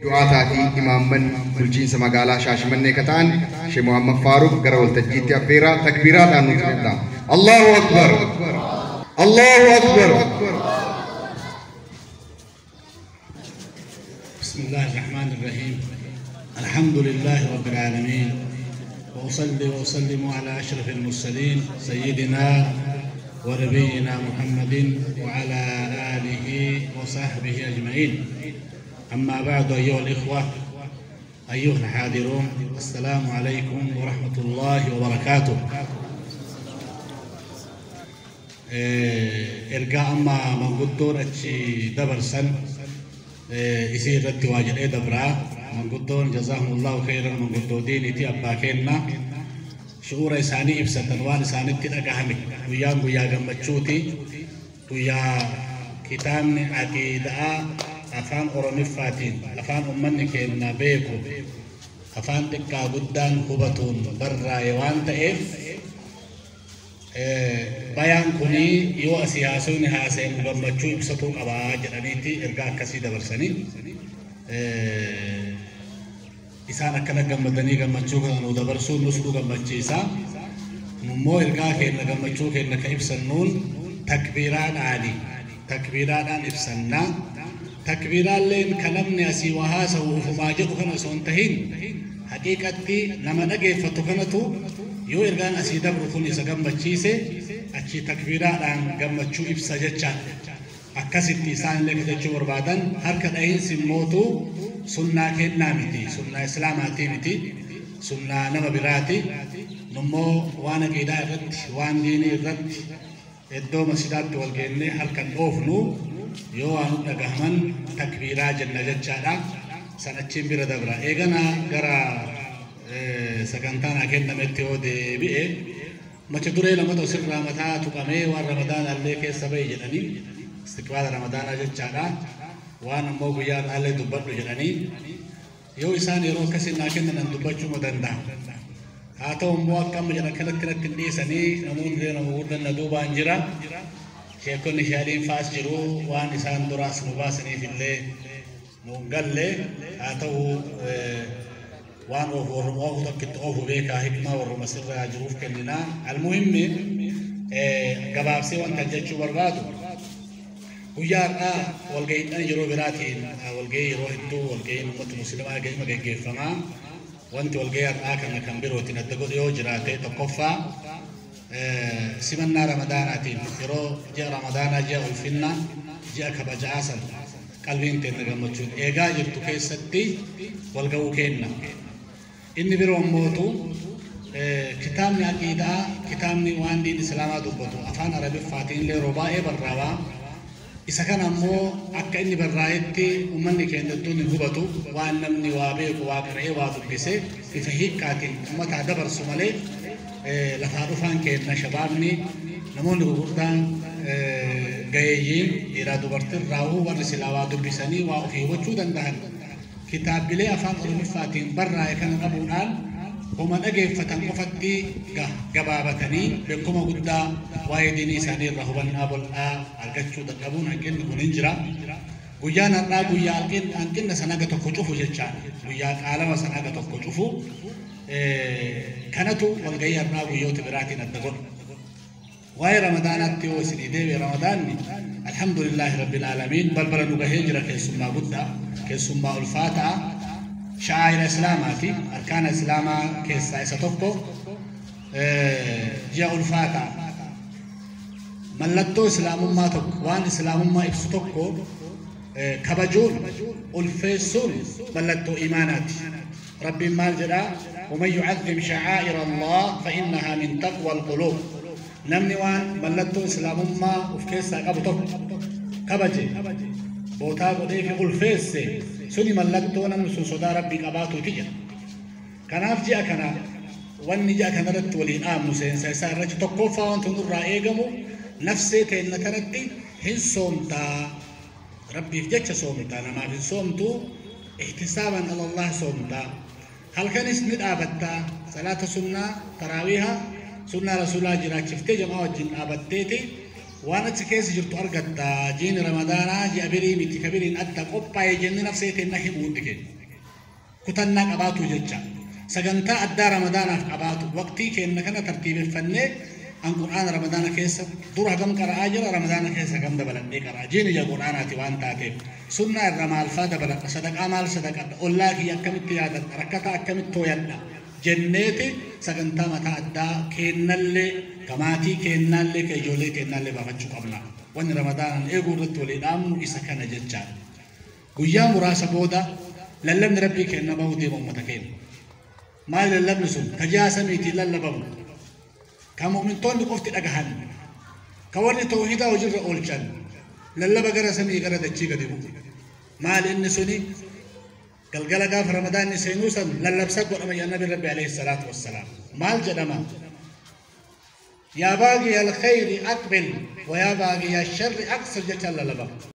Du'aataa fi imaamman bulchiinsa magaalaa Shaashamannee ka ta'an Sheekh Muhammad Faaruq gara waltajjiitti affeeraa takbiiraadhaan nuti fedha. Allahu Akbar! Allahu Akbar! بسم الله الرحمن الرحيم. الحمد لله رب العالمين، وأصلي وأسلم على أشرف المرسلين سيدنا ونبينا محمد وعلى آله وصحبه أجمعين. أما بعد، أيها الإخوة، أيها الحاضرون، السلام عليكم ورحمة الله وبركاته. Ergaa amma manguddoon achi dabarsan isii irratti waa jedhee dabraa. Manguddoon jazaahumullahu khayran, manguddoo diiniiti, abbaa kenna, shu'uura isaanii ibsatan, waan isaanitti dhagahame. Guyyaan guyyaa gammachuuti, guyyaa kitaabni aqiidaa afaan Oromiffaatiin, afaan ummanni keenya beeku, afaan xiqqaa guddaan hubatuun barraa'e waan ta'eef, bayaan kunii yoo asii haasawni haasa'emu gammachuu ibsatuu qabaa jedhaniiti ergaa akkasii dabarsanii. Isaan akkana gammadanii gammachuu kana nu dabarsuun nus nu gammachiisa. Nummoo ergaa keenya, gammachuu keenya ka ibsannuun takbiiraadhaani. Takbiiraadhaan ibsannaa. Takbiiraalleen ka namni asii waa haasa'u ufumaa jedhu kana osoo hin tahin, haqiiqatti nama dhageeffatu kanatu yoo ergaan asii dabru kun isa gammachiise achii takbiiraadhaan gammachuu ibsa jechaadha. Akkasitti isaan illee jechuu barbaadan. Harka dhahiinsi immootu sunnaa kennaa miti, sunnaa islaamaatii miti, sunnaa nama biraati. Nummoo waan aqiidaa irratti, waan diinii irratti iddoo masjidaatti wal geennee harkan dhoofnu, yoo waan nu dhagahaman takbiiraa jenna jechaadha. San achiin bira dabra. Eegana gara sagantaa naa kennametti yoo deebi'e, mata duree lamatu asirraa mataa tuqamee, waan Ramadaana illee keessa bahe jedhanii, istiqbaala Ramadaanaa jechaadha. Waan ammoo guyyaa har'aallee dubbadhu jedhanii, yoo isaan yeroo akkasii naa kennan dubbachuu ma danda'a. Haa ta'u immoo akka amma jedhan kanatti natti hin dhiisanii, namoonni nama gurguddan na duubaan jira. Sheekonni shaadiin faas jiru, waan isaan duraas nu baasaniif illee nu hin galle. Haa ta'u, waan oofu warruma oofu tokkitti oofu beekaa, hikmaa warruma sirraa jiruuf kenninaa. Almuhimmi, gabaabsee wanta jechuu barbaadu, guyyaa har'aa walga'iidhaan yeroo biraatiin, walga'ii yeroo hedduu, walga'iin uummata musliimaa galma geggeeffamaa. Wanti walga'ii har'aa kana kan birootiin adda godhu yoo jiraate, tokkoffaa simannaa Ramadaanaatiin, yeroo ji'a Ramadaanaa, ji'a ulfinnaa, ji'a kabajaa san qalbiin teenya gammachuun eegaa jirtu keessatti walga'uu kenna. Inni biroo immootu kitaabni aqiidaa, kitaabni waan diin islaamaa dubbatu afaan Arabiffaatiin illee yeroo baay'ee barraa'aa. Isa kana ammoo akka inni barraa'etti uummanni keenya hedduun hin hubatu. Waan namni waa beeku, waa qara'ee, waa dubbise bifa hiikkaatiin uummataa dabarsu malee, lafaa dhufaan kenna shabaabni, namoonni gurguddaan, gaheeyyiin dhiiraa dubartiin raawuu, warri silaa waa dubbisanii waa ofii hubachuu danda'an, kitaabbilee afaan Oromiffaatiin barraa'e kana dhabuudhaan homa dhageeffatan qofatti gabaabatanii beekuma guddaa waa'ee diinii isaanii irraa hubannaa bal'aa argachuu dadhabuun hanqinni kun hin jira. Guyyaan har'aa guyyaa hanqinna sana aga tokko cufu jechaadha. Guyyaa qaalama sana aga tokko cufu. Kanatu walgahii har'aa guyyoota biraatiin adda godha. Waa'ee Ramadaanaatti yoo isinii deebi'e, Ramadaanni alhamdulillaahi rabbil aalamiin balbala nu gahee jira. Keessummaa guddaa, keessummaa ulfaataa, sha'aa'ira islaamaati, arkaana islaamaa keessaa isa tokko, ji'a ulfaataa. Mallattoo islaamummaa tokko, waan islaamummaa ibsu tokko kabajuun, ulfeessuun mallattoo imaanaati. Rabbiin maal jedhaa? ومن يعظم شعائر الله فإنها من تقوى القلوب. Namni waan mallattoo islaamummaa of keessaa qabu tokko kabaje, bootaa godhee fi ulfeesse, suni mallattoo namni sun sodaa Rabbii qabaatuuti jedha. Kanaaf ji'a kana, wanni ji'a kana irratti waliin dhaabnu, seensa isaa irratti tokkoffaa wanti nurraa eegamu, nafsee teenna kanatti hin soomtaa, Rabbiif jecha soomtaa, namaaf hin soomtuu, ihtisaaban alallah soomtaa, halkanis ni dhaabattaa, salaata sunnaa taraawiha sunnaa rasuulaa jiraachiftee jamaa wajjin dhaabatteeti. Waan achi keessa jirtu argatta. Jiini Ramadaanaa ji'a birii miti ka biriin adda qophaa'e jennee nafsee teenna himu hundi keenya. Kutannaa qabaatu jecha. Sagantaa addaa Ramadaanaaf qabaatu. Waqtii keenya kana tartiibeffannee an Qur'aana Ramadaana keessa dura hagam qara'aa jira, Ramadaana keessa hagam dabaladhee qara'a. Jiini ija Qur'aanaati waan taateef. Sunnaa irra maalfaa dabaladha, sadaqaa maal sadaqadha, ollaa kiyya akkamitti yaadadha, rakkataa akkamitti tooyadha jenneeti sagantaa mataa addaa keennallee, ka maatii keennallee, ka ijoollee keennallee baafachuu qabna. Wanni Ramadaanaan eeguu irratti walii dhaamnu isa kana jechaadha. Guyyaa muraasa booda lallabni Rabbii keenna bahuu deema uummata keenya. Maali lallabni sun? Ka ji'a samiitiin lallabamu. Ka mu'mintoonni qofti dhagahan. Ka warri tawhiidaa hojiirra oolchan. Lallaba gara samii gara dachii gadi bu'u. Maali inni suni? Galgala gaafa Ramadaanni seenuu san lallabsa godhama yaa Nabi Rabbi alayhi salaatu wassalaam. Maal jedhama? Yaa baagii alkhayri aqbil wa yaa baagii asharri aqsir jechaan lallabama.